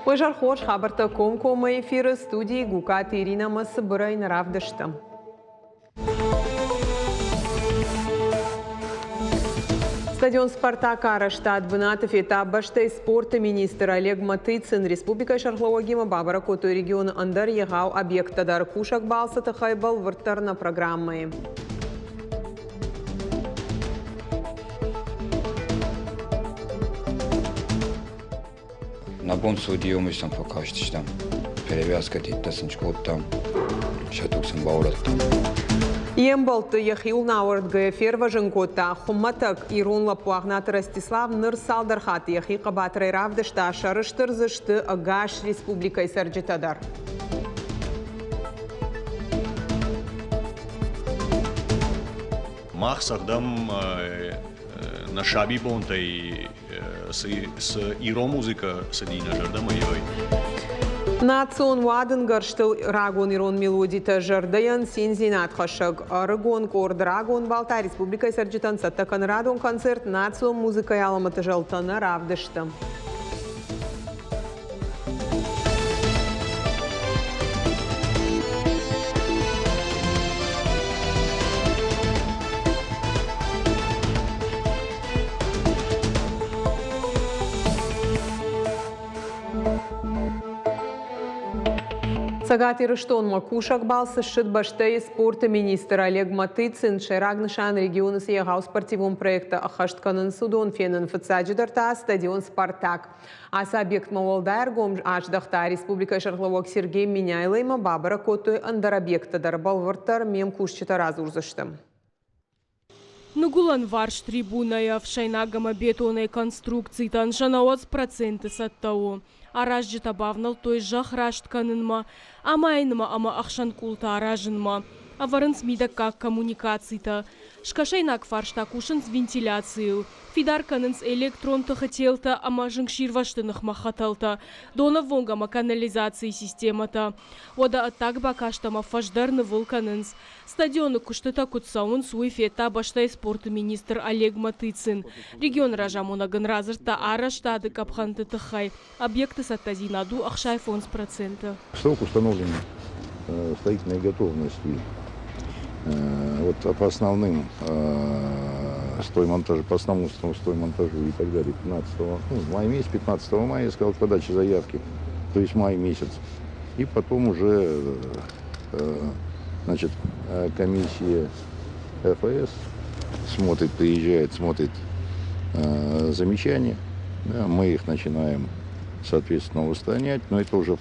Уый зӕр хорз хабӕрттӕ комкоммӕ эфиры студийы Гукаты Иринӕмӕ цыбырӕй нӕ равдысты. Стадион «Спартак» арӕзтад бынаты федта бӕстӕйы спорты министр Олег Матыцин. Республикӕйы сӕргълӕууӕгимӕ бабӕрӕг кодтой регионы ӕндӕр егъау объекттӕ дӕр. Кусӕг балцы тыххӕй бӕлвырддӕр нӕ программӕйы. Нӕ бон цы уыди, уымӕй сӕм фӕкастыстӕм. Перевязкӕ титтӕ сын скодтам, сӕ туг сын баурӕдтам. Йе мбӕлтты йӕхиуыл науӕрдгӕйӕ фервӕзын кодта хуымӕтӕг ирон лӕппу Агънаты Ростислав ныр цалдӕр хатты йӕхи хъӕбатырӕй равдыста, сӕрыстыр дзы сты ӕгас республикӕйы цӕрджытӕ дӕр. Мах цӕгъдӕм нӕ сабибонтӕй цы ирон музыкӕ цыди нӕ зӕрдӕмӕ, ой. Национ уадынгӕрзтыл рагон ирон мелодитӕ зӕрдӕйӕн циндзинадхӕссӕг ӕрыгон къорд рагон балта республикӕйы цӕрджытӕн цӕттӕ кӕны радон концерт национ музыкӕйы алӕмӕты зӕлтӕ нӕ равдысты. Цӕгат Ирыстонмӕ кусӕг балц ссыд бӕстӕйы спорты министр Олег Матыцин. Сӕйраг нысан регионы цы егъау спортивон проекттӕ ӕххӕст кӕнынц, уыдон фенын. Фыццаджыдӕр та стадион «Спартак». Ацы объектмӕ уӕлдай ӕргом аздӕхта республикӕйы сӕргълӕууӕг Сергей Меняйлоимӕ бабӕрӕг кодтой ӕндӕр объекттӕ дӕр. Бӕлвырддӕр ме мкусджытӕ радзурдзысты. Ныгуылӕнварс трибунӕйы ӕфсӕйнаг ӕмӕ бетонӕй конструкцитӕн сӕ 90% цӕттӕ у. Аразджытӕ бавнӕлдтой зӕхх раст кӕнынмӕ, амайынмӕ ӕмӕ ӕхсӕнкъултӕ аразынмӕ. Ӕвӕрынц мидӕггаг коммуникацитӕ. Скӕсӕйнаг фарс та кусынц вентиляцийыл. Фидар кӕнынц электрон тыхы телтӕ ӕмӕ зынгсирвӕзты ныхмӕ хӕтӕлтӕ, донӕввонг ӕмӕ канализацийы системӕтӕ. Уӕдӕ ӕддаг бакаст ӕмӕ фӕз дӕр нывыл кӕнынц. Стадионы куыстытӕ куыд цӕуынц, уый федта бӕстӕйы спорты министр Олег Матыцин. Регионы разамонӕг ын радзырдта арӕзтады къӕпхӕнты тыххӕй. Объекты цӕттӕдзинад у 65%. Срок установлен строительной готовности вот по основным строймонтажу, по основному строймонтажу и так далее 15, ну, мая месяц, 15 мая, я сказал, подача заявки, то есть май месяц. И потом уже значит, комиссия ФС смотрит, приезжает, смотрит замечания. Да, мы их начинаем, соответственно, устранять, но это уже,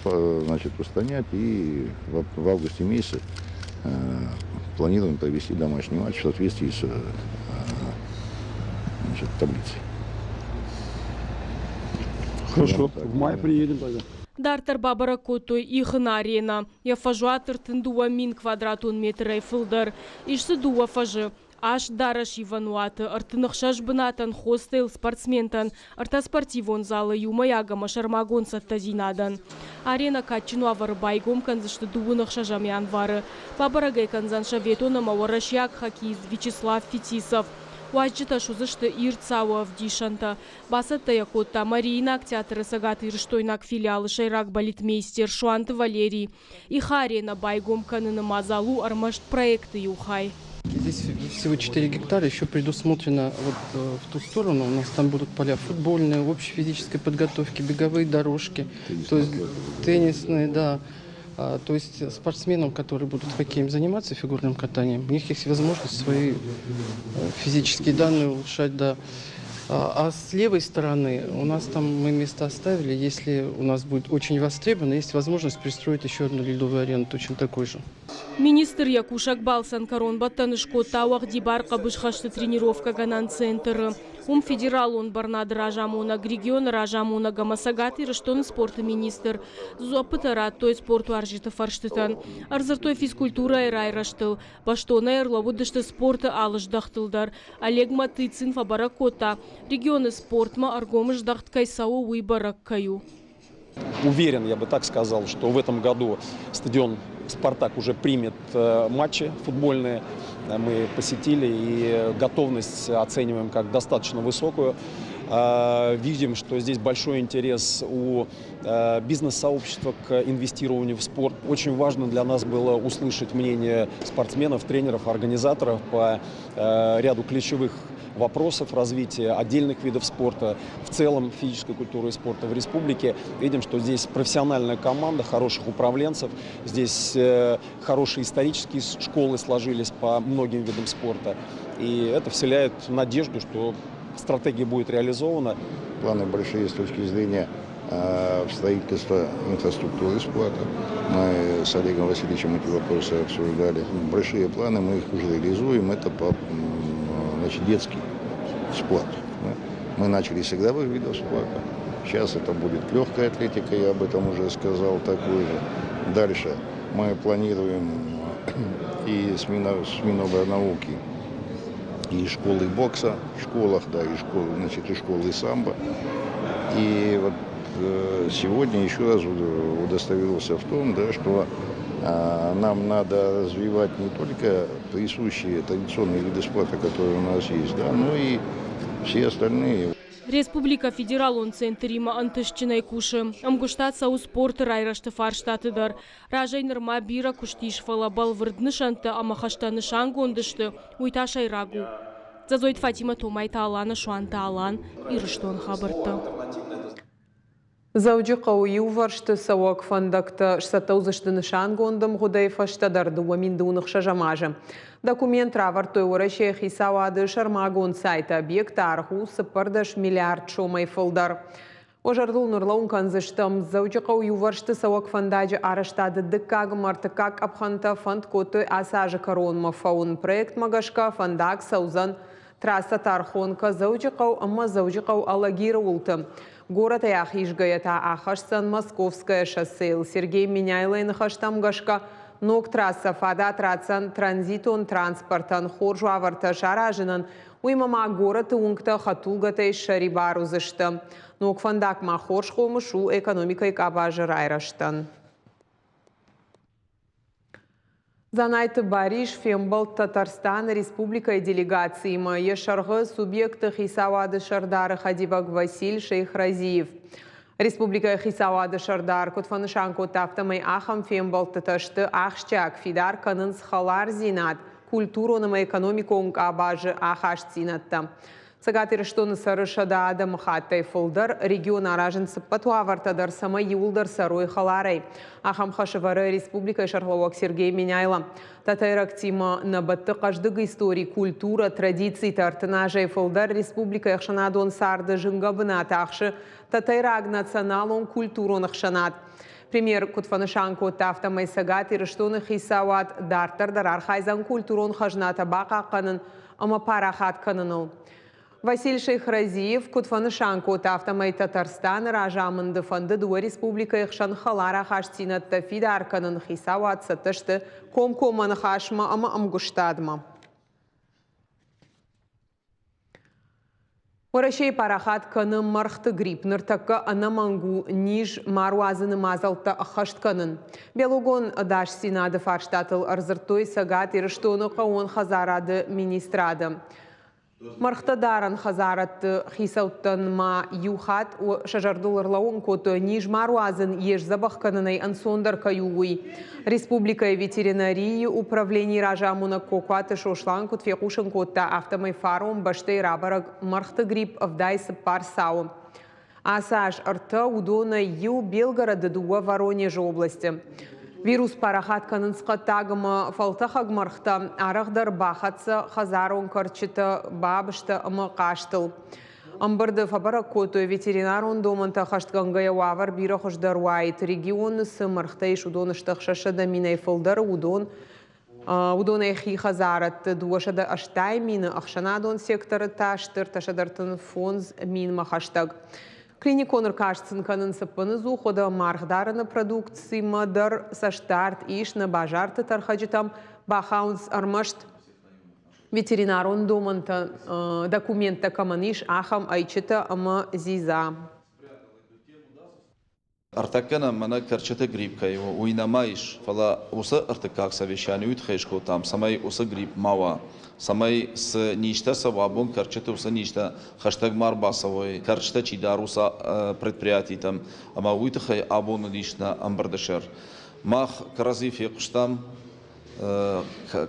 значит, устранять, и в августе месяце планируем провести домашний матч в соответствии с значит, таблицей. Хорошо, в мае приедем тогда. Дарддӕр бабӕрӕг кодтой ихын аренӕ. Йӕ фӕзуат 32 000 квадратон метрӕй фылдӕр. Ис дзы дыууӕ фӕзы. Аст дарӕсивӕн уаты, 36 бынатӕн хостел спортсментӕн, ӕртӕ спортивон залы иумӕйаг ӕмӕ сӕрмагонд цӕттӕдзинадӕн. Аренӕ кадджын уавӕры байгом кӕндзысты 26 январы. Бабӕрӕг ӕй кӕндзӕн советон ӕмӕ уӕрӕсейаг хоккеист Вячеслав Фетисов. Уазджытӕ суыдзысты ирд цауы ӕвдисӕнтӕ. Бацӕттӕ йӕ кодта Мариинаг театры цӕгатирыстойнаг филиалы сӕйраг балетмейстер Суанты Валерий. Ихы аренӕ байгом кӕныны мадзал у ӕрмӕст проекты иу хай. Здесь всего 4 гектара, еще предусмотрено вот в ту сторону, у нас там будут поля футбольные, общей физической подготовки, беговые дорожки, то есть теннисные, да. То есть спортсменам, которые будут хоккеем заниматься, фигурным катанием, у них есть возможность свои физические данные улучшать, да. А с левой стороны у нас там мы места оставили, если у нас будет очень востребовано, есть возможность пристроить еще одну ледовую арену, точно такой же. Министр йӕ кусӕг балцӕн кӕронбӕттӕны скодта уӕгъдибар хъӕбысхӕсты тренировкӕгӕнӕн центры. Уым федералон бӕрнады разамонӕг, регионы разамонӕг ӕмӕ Цӕгат Ирыстоны спорты министр дзуаппытӕ радтой спортуарзджыты фӕрстытӕн. Ӕрдзырдтой физкультурӕйы райрӕзтыл, бӕстонӕй ӕрлӕууыдысты спорты алы здӕхтыл дӕр. Олег Матыцин фӕбӕрӕг кодта, регионы спортмӕ ӕргом здӕхт кӕй цӕуы, уый бӕрӕг кӕй у. Уверен, я бы так сказал, что в этом году стадион «Спартак» уже примет матчи футбольные. Мы посетили и готовность оцениваем как достаточно высокую. Видим, что здесь большой интерес у бизнес-сообщества к инвестированию в спорт. Очень важно для нас было услышать мнение спортсменов, тренеров, организаторов по ряду ключевых вопросов развития отдельных видов спорта, в целом физической культуры и спорта в республике. Видим, что здесь профессиональная команда хороших управленцев, здесь хорошие исторические школы сложились по многим видам спорта. И это вселяет надежду, что стратегия будет реализована. Планы большие с точки зрения строительства инфраструктуры спорта. Мы с Олегом Васильевичем эти вопросы обсуждали. Большие планы, мы их уже реализуем. Это по, значит, детский спорт. Да. Мы начали с игровых видов спорта. Сейчас это будет легкая атлетика, я об этом уже сказал, такой же. Дальше мы планируем и с Минобрнауки, и школы бокса в школах, да, и школы, значит, и школы самбо. И вот сегодня еще раз удостоверился в том, да, что нам надо развивать не только присущие традиционные виды спорта, которые у нас есть, да, но и все остальные. Республикӕ федералон центримӕ ӕнтыстджынӕй кусы. Ӕмгуыстад цӕуы спорты райрӕзты фарстаты дӕр. Разӕй нырма бирӕ куыст ис, фӕлӕ бӕлвырд нысӕнттӕ ӕмӕ хӕстӕ нысангонд сты, уый та сӕйраг у. Дзӕдзойты Фатимӕ, Томайты Алана, Суанты Алан, Ирыстоны хабӕрттӕ. Дзӕуджыхъӕуы иувӕрсты цӕуӕг фӕндӕгтӕ сцӕттӕ уыдзысты нысангонд ӕмгъуыдӕй фӕстӕдӕр 2026 азы. Документ равӕрдтой Уӕрӕсейы хицауады сӕрмагонд сайты. Объекты аргъ у 14 миллиард сомӕй фылдӕр. Уӕ зӕрдыл ныр лӕууын кӕндзыстӕм, Дзӕуджыхъӕуы иувӕрсты цӕуӕг фӕндаджы арӕзтады дыккаг ӕмӕ ӕртыккаг къӕпхӕнтӕ фӕнд кодтой ацы азы кӕронмӕ фӕуын. Проектмӕ гӕсгӕ фӕндаг цӕудзӕн трассӕ Тархонкӕ Дзӕуджыхъӕу ӕмӕ Дзӕуджыхъӕу Алагиры уылты. Горӕтӕй ахизгӕйӕ та ахӕсдзӕн Московское шоссейыл. Сергей Меняйлойы ныхӕстӕм гӕсгӕ, ног трассӕ фадат ратдзӕн транзитон транспортӕн хорз уавӕртӕ саразынӕн, уыимӕ ма горӕты уынгтӕ хӕдтулгӕтӕй ссӕрибар уыдзысты. Ног фӕндаг ма хорз хъомыс у экономикӕйы къабазы райрӕзтӕн. Дзанайты Барис фембӕлд Татарстаны республикӕйы делегациимӕ. Йӕ сӕргъы субъекты хицауады сӕрдары хӕдивӕг Василь Шейхразиев. Республикӕйы хицауады сӕрдар куыд фӕнысан кодта, афтӕмӕй ахӕм фембӕлдтытӕ сты ахсджиаг, фидар кӕнынц хӕлардзинад, культурон ӕмӕ экономикон къабазы ахастдзинӕдтӕ. Цӕгат Ирыстоны цӕры 100 адӕмыхаттӕй фылдӕр. Регион аразынц ӕппӕт уавӕртӕ дӕр, цӕмӕй иууылдӕр цӕрой хӕларӕй. Ахӕм хӕс ӕвӕры республикӕйы сӕргълӕууӕг Сергей Меняйло. Тӕтӕйрӕгтимӕ нӕ бӕтты хъӕздыг истори, культурӕ, традицитӕ. 30 азӕй фылдӕр республикӕйы ӕхсӕнадон царды зынгӕ бынат ахсы тӕтӕйраг националон-культурон ӕхсӕнад. Премьер куыд фӕнысан кодта, афтӕмӕй Цӕгат Ирыстоны хицауад дарддӕр дӕр архайдзӕн культурон хӕзнатӕ бахъахъхъӕнын ӕмӕ парахат кӕныныл. Василь Шейхразиев куыд фӕнысан кодта, афтӕмӕй Татарстаны разамынды фӕнды дыууӕ республикӕйы хсӕн хӕлар ахастдзинӕдтӕ фидар кӕнын, хицауад цӕттӕ сты комкоммӕ ныхасмӕ ӕмӕ ӕмгуыстадмӕ. Уӕрӕсейы парахат кӕны мӕргъты грипп. Ныртӕккӕ ӕнӕмӕнг у низ ма руадзыны мадзӕлттӕ ӕххӕст кӕнын. Биологон ӕдасдзинады фарстатыл ӕрдзырдтой Цӕгат Ирыстоны хъӕууон хӕдзарады министрады. Мӕргътӕдарӕн хӕдзарадты хицӕуттӕн ма иу хатт сӕ зӕрдыл ӕрлӕууын кодтой, низ ма руадзын йе сдзӕбӕх кӕнынӕй ӕнцондӕр кӕй у, уый. Республикӕйы ветеринарийы управленийы разамонӕг Кокуаты Сослан куыд фехъусын кодта, афтӕмӕй фарон бӕстӕйы рабӕрӕг мӕргъты грипп 74 цауы. Ацы аз ӕртӕ, уыдонӕй иу Белгороды, дыууӕ Воронежы областы. Вирус парахат кӕнынц хъӕддаг ӕмӕ фӕлтӕхӕг мӕргътӕ, арӕхдӕр бахӕццӕ хӕдзарон кӕрчытӕ, бабызтӕ ӕмӕ хъазтыл. Ӕмбырды фӕбӕрӕг кодтой, ветеринарон домӕнтӕ ӕххӕстгӕнгӕйӕ уавӕр бирӕ хуыздӕр уаид. Регионы цы мӕргътӕ ис, уыдон сты 600 минӕй фылдӕр, уыдонӕй хи хӕдзарадты 280 мины, ӕхсӕнадон секторы та сты 335 минмӕ хӕстӕг. Клиникон ӕркаст сын кӕнынц ӕппыныдзух, уӕдӕ маргъдарыны продукцимӕ дӕр цӕстдард ис, нӕ базарты тӕрхӕджытӕм бахауынц ӕрмӕст ветеринарон домӕнтӕ, документтӕ кӕмӕн ис, ахӕм ӕйчытӕ ӕмӕ дзидза. Ӕртӕккӕ нӕм мӕнӕ кӕрчыты грипп кӕй у, уый нӕма ис, фӕлӕ уыцы ӕртыккаг совещани уый тыххӕй скодтам, цӕмӕй уыцы грипп ма уа, цӕмӕй цы низтӕ цӕуы абон кӕрчыты, уыцы низтӕ хӕстӕг ма ӕрбацӕуой, кӕрчытӕ чи дары, уыцы предприятитӕм. Ӕмӕ уый тыххӕй абон уыдис нӕ ӕмбырды сӕр. Мах кӕрӕдзи фехъуыстам,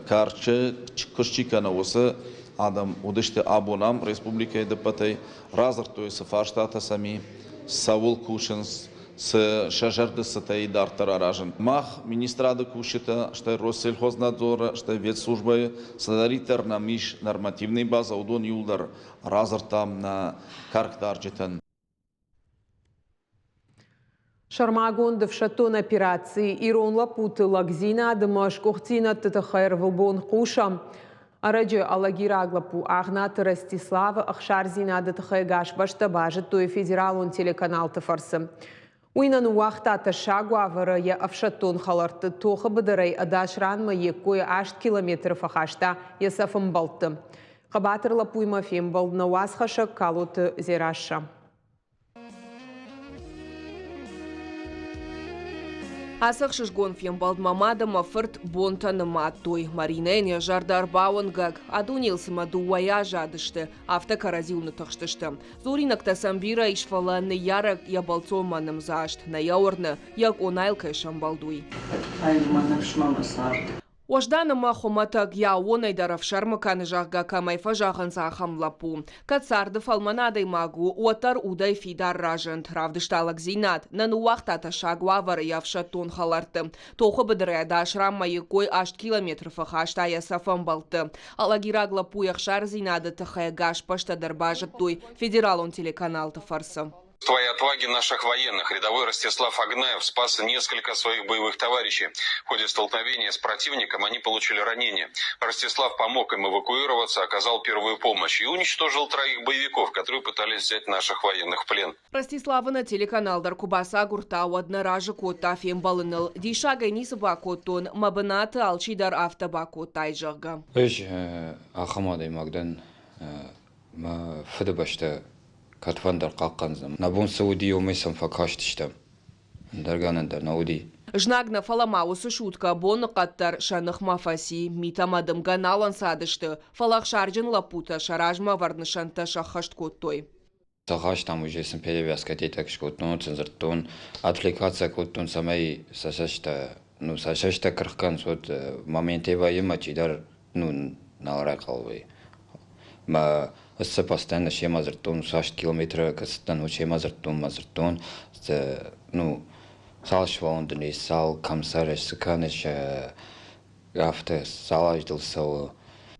карчы куыст чи кӕны, уыцы адӕм уыдысты абон ам республикӕйы ӕдӕппӕтӕй, радзырдтой, цы фарстатӕ сӕм и, цӕуыл кусынц, цы сӕ зӕрды цытӕй дарддӕр аразын. Мах, министрады кусджытӕ, стӕй Россельхознадзоры, стӕй ветслужбӕйы, цыдӕриддӕр нӕм ис нормативный базӕ, уыдон иууылдӕр радзырдтам нӕ каркдарджытӕн. Сӕрмагонд ӕфсӕддон операцийы ирон лӕппуты лӕгдзинад ӕмӕ сгуыхтдзинӕдты тыххӕй ӕрвылбон хъусӕм. Ӕрӕджы алагираг лӕппу Агънаты Ростиславы ӕхсардзинады тыххӕй ӕгас бӕстӕ базыдтой федералон телеканалты фӕрцы. Уый нӕ ныууагъта тӕссаг уавӕры йӕ ӕфсӕддон хӕлӕртты тохы быдырӕй ӕдас ранмӕ йе ккойы 8 километры фӕхаста йӕ цӕф ӕмбӕлтты. Хъӕбатыр лӕппуимӕ фембӕлд нӕ уацхӕссӕг Калоты Дзерассӕ. Ацы ӕхсызгон фембӕлдмӕ мад ӕмӕ фырт бонтӕ нымадтой. Маринӕйӕн йӕ зӕрдӕ ӕрбауынгӕг, а дунейыл цыма дыууӕйӕ аззадысты, афтӕ кӕрӕдзиуыл ныттыхстысты. Дзуринӕгтӕ сӕм бирӕ ис, фӕлӕ ныййарӕг йӕ бӕлццонмӕ нымдзаст, нӕ йӕ уырны, йӕ къонайыл кӕй сӕмбӕлд, уый. Ай мӕ ныфс мӕ мӕ цард. Уӕздан ӕмӕ хуымӕтӕг, йӕ аууонӕй дӕр ӕфсӕрмы кӕны, зӕгъгӕ, кӕмӕй фӕзӕгъынц, ахӕм лӕппу. Кӕд царды фӕлмӕн адӕймаг у, уӕддӕр удӕй фидар разынд, равдыста лӕгдзинад, нӕ ныууагъта тӕссаг уавӕры йӕ ӕфсӕддон хӕлӕртты. Тохы быдыры ӕдас ранмӕ йе ккой 8 километры фӕхаста йӕ цӕф ӕмбӕлтты. Алагираг лӕппуйы ӕхсардзинады тыххӕй ӕгас бӕстӕ дӕр базыдтой федералон телеканалты фӕрцы. Твои отваги наших военных. Рядовой Ростислав Агнаев спас несколько своих боевых товарищей. В ходе столкновения с противником они получили ранения. Ростислав помог им эвакуироваться, оказал первую помощь и уничтожил троих боевиков, которые пытались взять наших военных в плен. Ростиславы нӕ телеканал дӕр куы бацагуырдта, уӕд нӕ разы кодта фембӕлыныл. Диссагӕй ницы бакодтон, мӕ бынаты алчидӕр афтӕ бакодтаид, зӕгъгӕ. Ӕз ахӕм адӕймаг дӕн, мӕ фыдыбӕстӕ кӕдфӕндӕр хъахъхъӕндзӕн. Нӕ бон цы уыди, уымӕй сӕм фӕкастыстӕм. Ӕндӕр гӕнӕн дӕр нӕ уыди. Знаг нӕ, фӕлӕ ма уыцы суткӕ боныхъӕд дӕр сӕ ныхмӕ фӕци. Мит ӕмӕ дымгӕ нал ӕнцадысты, фӕлӕ ӕхсарджын лӕппутӕ сӕ размӕ ӕвӕрд нысӕнттӕ сӕххӕст кодтой. Сахастам уже сын перевязкӕ детӕг скодтон, сын дзырдтон, отвлекаться кодтон, цӕмӕй сӕ цӕстӕ, ну, сӕ цӕстӕ кырх кӕнынц, уӕд моментӕй вӕййы ӕмӕ чидӕр, ну, нал райхъал вӕййы. Мӕ ӕз сӕ постоянно семӕ дзырдтон, 8 километры кӕцыдтӕн, уый семӕ дзырдтон, мӕ дзырдтон, ну, цал сывӕллон дын ис, цал кӕм цӕрыс, цы кӕныс, афтӕ цал азы дыл цӕуы.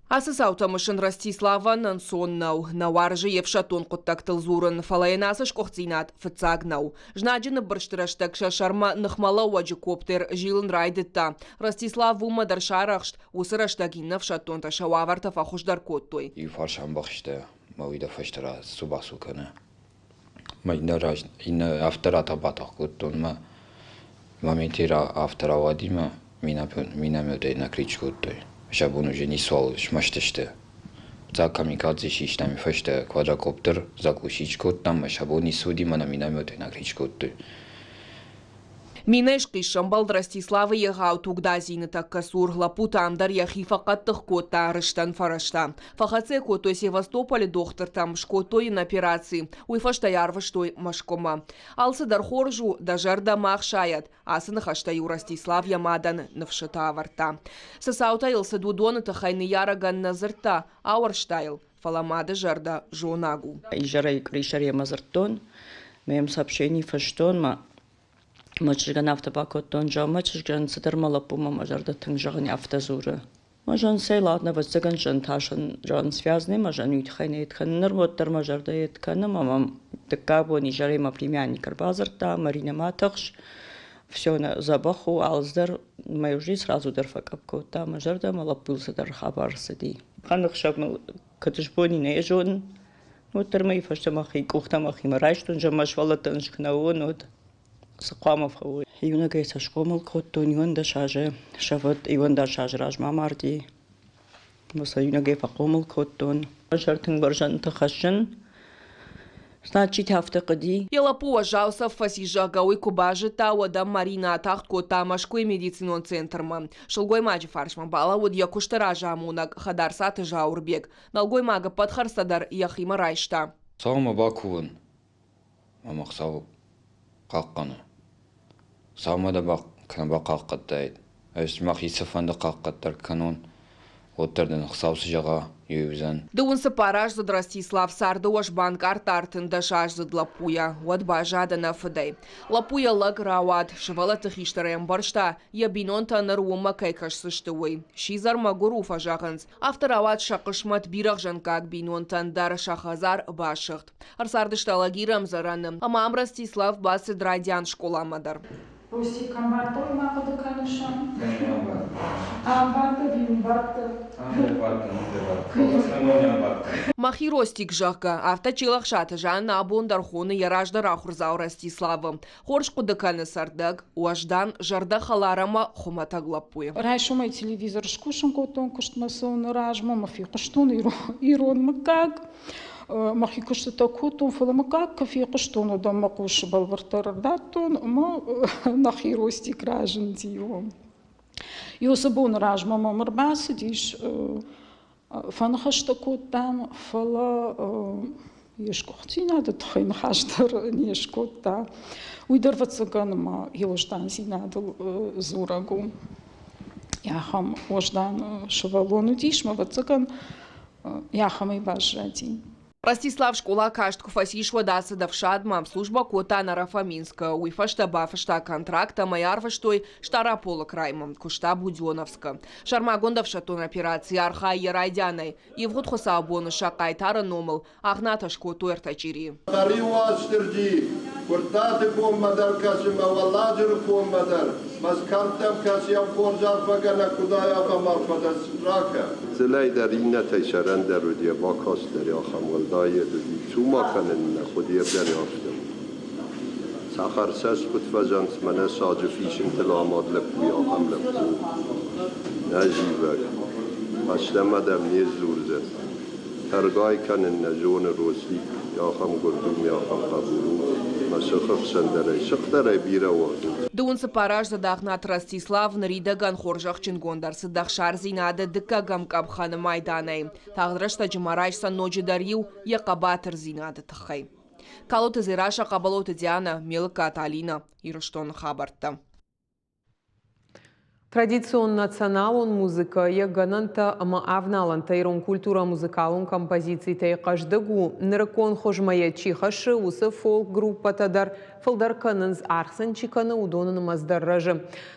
Ацы цаутӕ мысын Ростиславӕн ӕнцон нӕу. Нӕ уарзы йе фсӕддон хъуыддӕгтыл дзурын, фӕлӕ йын ацы сгуыхтдзинад фыццаг нӕу. Знаджы ныббырсты рӕстӕг сӕ сӕрмӕ ныхмӕлӕууӕджы коптер зилын райдыдта. Ростислав уымӕ дӕр сарӕхст, уыцы рӕстӕг иннӕ ӕфсӕддонтӕ сӕ уавӕртӕ фӕхуыздӕр кодтой. Иу фарс ӕмбӕхстӕ мӕ уый дӕ фӕстӕ рацу-бацу кӕны. Мӕ иннӕ раз, иннӕ афтӕ ратах-батах кодтон мӕ моменты афтӕ рауади мӕ минометӕй накрич кодтой. Сӕ бон уже ницуал смӕсты сты. Дзаг камикадзе систам фӕстӕ квадрокоптер заглушить кодтам ӕмӕ сӕ бон ницы уыди, мӕнӕ минометӕй накрич кодтой. Минӕ схъис сӕмбӕлд Ростиславы егъау тугдадзины тӕккӕ цур. Лӕппутӕм дӕр йӕхи фӕхъӕддых кодта, рыстӕн фӕрӕзта. Фӕхӕццӕ кодтой Севастополы дохтыртӕм, скодтой йын операци. Уый фӕстӕ йӕ арвыстой Мӕскуымӕ. Алцыдӕр хорз у, дӕ зӕрдӕ ма хсайӕд. Ацы ныхӕстӕ-иу Ростислав йӕ мадӕн ныфсытӕ ӕвӕрдта. Цы цаутӕ йыл цыд, уыдоны тыххӕй ныййарӕгӕн нӕ дзырдта, ауӕрста йыл, фӕлӕ мады зӕрдӕ зонаг у. Изӕрӕй къуырисӕрӕй дзырдтон, ме сообщени фыстон, мӕ мӕ чызгӕн афтӕ бакодтон, зӕгъ, мӕ чызгӕн цыдӕр мӕ лӕппумӕ мӕ зӕрдӕ тынг зӕгъын афтӕ дзуры. Мӕ зӕн цӕй ладно, ӕвӕццӕгӕн зӕнтасӕн зӕгъын связанный мӕ зӕн уый тыххӕй нӕ йед кӕны. Ныр уӕддӕр мӕ зӕрдӕ йед кӕны, ӕмӕ мӕм дыккаг бон изӕрӕй мӕ племянник ӕрбадзырдта, Маринӕ ма тыхс, все дзӕбӕх у, алцыдӕр мӕ уже сразу дӕр фӕкъӕпп кодта мӕ зӕрдӕ, мӕ лӕппуйыл цыдӕр хабар цыди. Ӕнӕхсӕв мыл кӕд сбони нӕ зонын, уӕддӕр мӕ фӕстӕ мӕхи къухтӕ мӕхимӕ райстон, зӕгъ, мӕ сывӕллӕттӕн скуы уӕд цы хъуамӕ фӕуой. Иунӕгӕй сӕ схъомыл кодтон 11 азы, сӕ фыд 11 азы размӕ амарди. Ӕмӕ сӕ иунӕгӕй фӕхъомыл кодтон. Ӕз тынг бӕрзӕндты хӕссын. Значит, афтӕ хъуыди. Йӕ лӕппу уӕззау цӕф фӕцис, зӕгъгӕ, уый куы базыдта, уӕд ӕм Маринӕ атагъд кодта Мӕскуыйы медицинон центрмӕ. Сылгоймаджы фарсмӕ балӕууыд йӕ куысты разамонӕг Хӕдарцаты Зауырбег. Нӕлгоймаг ӕппӕт хӕрдзтӕ дӕр йӕхимӕ райста. Хуыцаумӕ бакувын ӕмӕ Хуыцау хъахъхъӕны. Хуыцаумӕ дӕ кӕнӕ бахъахъхъӕдтаид. Ӕз мӕхи цыфӕнды хъахъхъӕд дӕр кӕнон, уӕддӕр дын Хуыцау цы зӕгъа, уый уыдзӕн. Дыууын цыппараздзыд Ростислав царды уӕз банкъардта ӕртындӕсаздзыд лӕппуйӕ, уӕд баззад ӕнӕ фыдӕй. Лӕппу йӕ лӕг рауад, сывӕллӕтты хистӕрӕй ӕмбӕрста, йӕ бинонтӕ ныр уымӕ кӕй кӕсдзысты, уый. Сидзӕр мӕгуыр у, фӕзӕгъынц. Афтӕ рауад сӕ хъысмӕт бирӕгъзӕнггаг бинонтӕн дӕр сӕ хӕдзар басыгъд. Ӕрцардысты Алагиры ӕмдзӕрӕны, ӕмӕ ам Ростислав бацыд райдиан скъоламӕ дӕр. Ростик кӕм бадтӕ, ма хъуыды кӕныс ам? Ам бадтӕ, уым бадтӕ. Мӕхи Ростик, зӕгъгӕ, афтӕ Челӕхсаты Жаннӕ абон дӕр хоны йӕ раздӕр ахуырдзау Ростиславы. Хорз хъуыды кӕны цӕрдӕг, уӕздан, зӕрдӕхӕлар ӕмӕ хуымӕтӕг лӕппуйы. Райсомӕй телевизор скусын кодтон куыстмӕ цӕуыны размӕ мӕ фехъуыстон ирон мыггаг. Мӕхи куыстытӕ кодтон, фӕлӕ мыггаг куы фехъуыстон, уӕд ӕм мӕ хъус бӕлвырддӕр ӕрдардтон ӕмӕ нӕхи Ростик разынди. Иосы боны размӕ мӕм ӕрбацыдис, фӕныхӕстӕ кодтам, фӕлӕ йе сгуыхтдзинады тыххӕй ныхас дӕр не скодта. Уый дӕр, ӕвӕццӕгӕн, мӕ йӕ уӕздандзинадыл дзурӕг у. Ахӕм уӕздан сывӕллон уыдис, мӕ, ӕвӕццӕгӕн, ахӕмӕй баззади. Ростислав скъола каст куы фӕцис, уӕд ацыд ӕфсадмӕ, службӕ кодта Нарафаминскы. Уый фӕстӕ бафыста контракт ӕмӕ йӕ арвыстой Стъараполы краймӕ, куыста Буденовскы. Сӕрмагонд ӕфсӕддон операцийы архайы йӕ райдианӕй. Ивгъуыд хуыцаубоны сӕ хъайтары номыл Агънатӕ скодтой ӕртӕ чъирийы. Хъӕриу Уастырджи, Куырттаты коммӕ дӕр кӕсы мӕ Уӕлладжыры коммӕ дӕр, Мӕскӕмттӕм кӕсы йӕм хорз арфӕгӕнӕг Хуыдайы ахӕм арфӕ дӕр сын ракӕ. Дзылӕй дӕр иннӕтӕй сӕрӕндӕр уыд, йӕ бакаст дӕр ахӕм уӕлдайед уыди, цума кӕнын нӕ хъуыдыйӕ дӕр афтӕ уыд. Цӕхӕрцӕст куыд фӕзӕнц, мӕнӕ саджы фисынтыл амад лӕппуйы ахӕм лӕппу. Нӕ зивӕг, фӕстӕмӕ дӕм не сдзурдзӕн. Тӕргай кӕнын нӕ зоны Ростик, ахӕм гуырд у, ахӕм хъӕбул у, мӕ сыхы хсӕн дӕр ӕй сыхдӕрӕй бирӕ уарзынц. Дыууын цыппараздзыд Агънаты Ростислав ныридӕгӕн хорзӕхджынгонд ӕрцыд ӕхсардзинады дыккӕгӕм къӕпхӕны майданӕй. Тагъд рӕстӕджы ма райсдзӕн ноджыдӕр иу йӕ хъӕбатырдзинады тыххӕй. Калоты Дзерассӕ, Хъӕбӕлоты Дианӕ, Мелыккаты Алинӕ, Ирыстоны хабӕрттӕ. Традицион националон музыкӕ йӕ гӕнӕнтӕ ӕмӕ авналӕнтӕ ирон культурӕ музыкалон композицитӕй хъӕздыг у. Нырыккон хуызмӕ йӕ чи хӕссы, уыцы фолк-группӕтӕ дӕр фылдӕр кӕнынц, аргъ сын чи кӕны, уыдоны нымӕц дӕр рӕзы.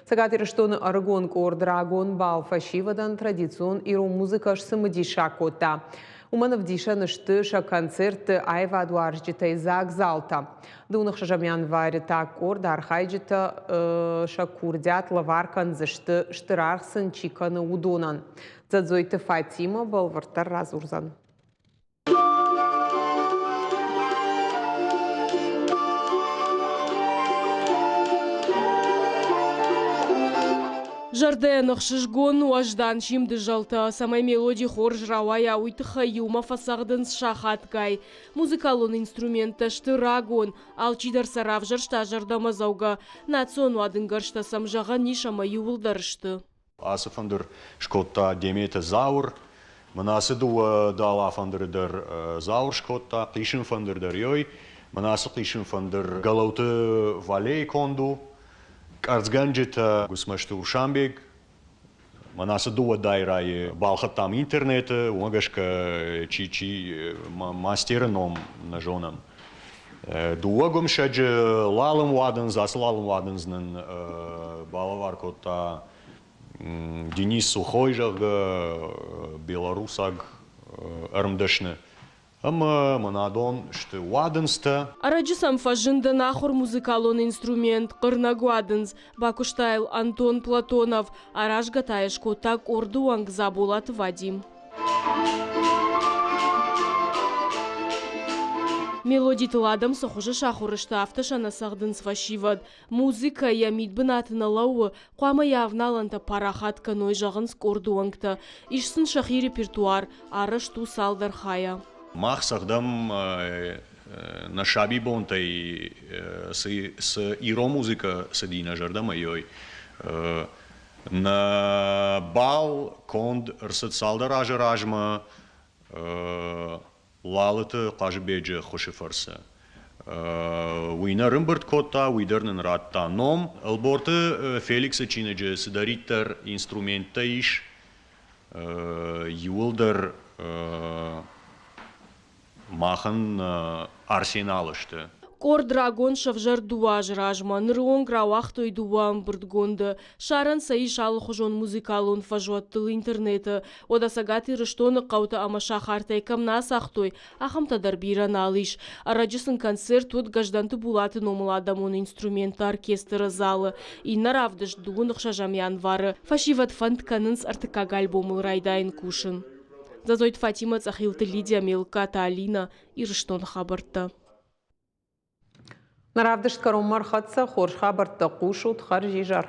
Цӕгат Ирыстоны ӕрыгон къорд рагон бал фӕсивӕдӕн традицион ирон музыкӕ сцымыдисаг кодта. Уымӕн ӕвдисӕн сты сӕ концертты аивадуарзджытӕй дзаг залтӕ. Дыууын ӕхсӕзӕм январы та къорд архайджытӕ сӕ курдиат лӕвар кӕндзысты, стыр аргъ сын чи кӕны, уыдонӕн. Дзӕдзойты Фатимӕ бӕлвырддӕр радзурдзӕн. Зӕрдӕйӕн ӕхсызгон уӕздан симды зӕлтӕ, цӕмӕй мелоди хорз рауайа, уый тыххӕй иумӕ фӕцӕгъдынц сахатгай. Музыкалон инструменттӕ сты рагон, алчидӕр сӕ равзӕрста зӕрдӕмӕдзӕугӕ. Национ уадынгӕрзтӕ сӕм зӕгъӕн ис ӕмӕ иууылдӕр сты. Ацы фӕндыр скодта Деметы Зауыр. Мӕн ацы дыууӕ дала фӕндыры дӕр Зауыр скодта, хъисын фӕндыр дӕр ёй. Мӕн ацы хъисын фӕндыр Гӕлӕуты Валейы конд у. Къӕрцгӕнджытӕ Гуыцмӕзты Урсанбег, Мӕн ацы дыууӕ дайрайы балхӕдтам интернеты, уымӕ гӕсгӕ чи чи мастеры ном нӕ зонӕм. Дыууӕ гуымсӕджы лалым уадындз, ацы лалым уадындз нын балӕвар кодта Денис Сухой, зӕгъгӕ, белорусаг ӕрмдӕсны. Ӕмӕ мӕнадон сты уадындзтӕ. Ӕрӕджы сӕм фӕзынд ӕнахуыр музыкалон инструмент хъырнӕг уадындз. Бакуыста йыл Антон Платонов, аразгӕ та йӕ скодта къорды уӕнг Дзаболаты Вадим. Мелодитыл адӕм цы хуызы сахуыр сты, афтӕ сӕ нӕ цӕгъдынц фӕсивӕд. Музыкӕ йӕ мидбынаты нӕ лӕууы, хъуамӕ йӕ авналӕнтӕ парахат кӕной, зӕгъынц къорды уӕнгтӕ. Ис сын сӕхи репертуар, арӕзт у цалдӕр хайӕ. Мах цӕгъдӕм Нӕ сабибонтӕй цы ирон музыкӕ цыди нӕ зӕрдӕмӕ, ой, нӕ бал конд ӕрцыд цалдӕр азы размӕ Лалыты Хъазыбеджы ӕххуысы фӕрцы. Уый нӕ рымбырд кодта, уый дӕр нын радта ном. Ӕлборты Феликсы чиныджы цыдӕриддӕр инструменттӕ ис, иууылдӕр махӕн арсенал сты. Къорд рагон сӕвзӕрд дыууӕ азы размӕ, ныры онг рауагътой дыууӕ ӕмбырдгонды. Ссарӕн сӕ ис алыхуызон музыкалон фӕзуӕттыл интернеты. Уӕдӕ Цӕгат Ирыстоны хъӕутӕ ӕмӕ сахартӕй кӕм нӕ ацагътой, ахӕмтӕ дӕр бирӕ нал ис. Ӕрӕджы сын концерт уыд Гӕздӕнты Булаты номыл адӕмон инструментты оркестры залы. Иннӕ равдыст дыууын ӕхсӕзӕм январы. Фӕсивӕд фӕнд кӕнынц ӕртыккаг альбомыл райдайын кусын. Дзӕдзойты Фатимӕ, Цъӕхилты Лидия, Мелккаты Алинӕ, Ирыстоны хабӕрттӕ. Нӕ равдыст кӕронмӕ ӕрхӕццӕ. Хорз хабӕрттӕ хъусут. Хӕрзизӕр.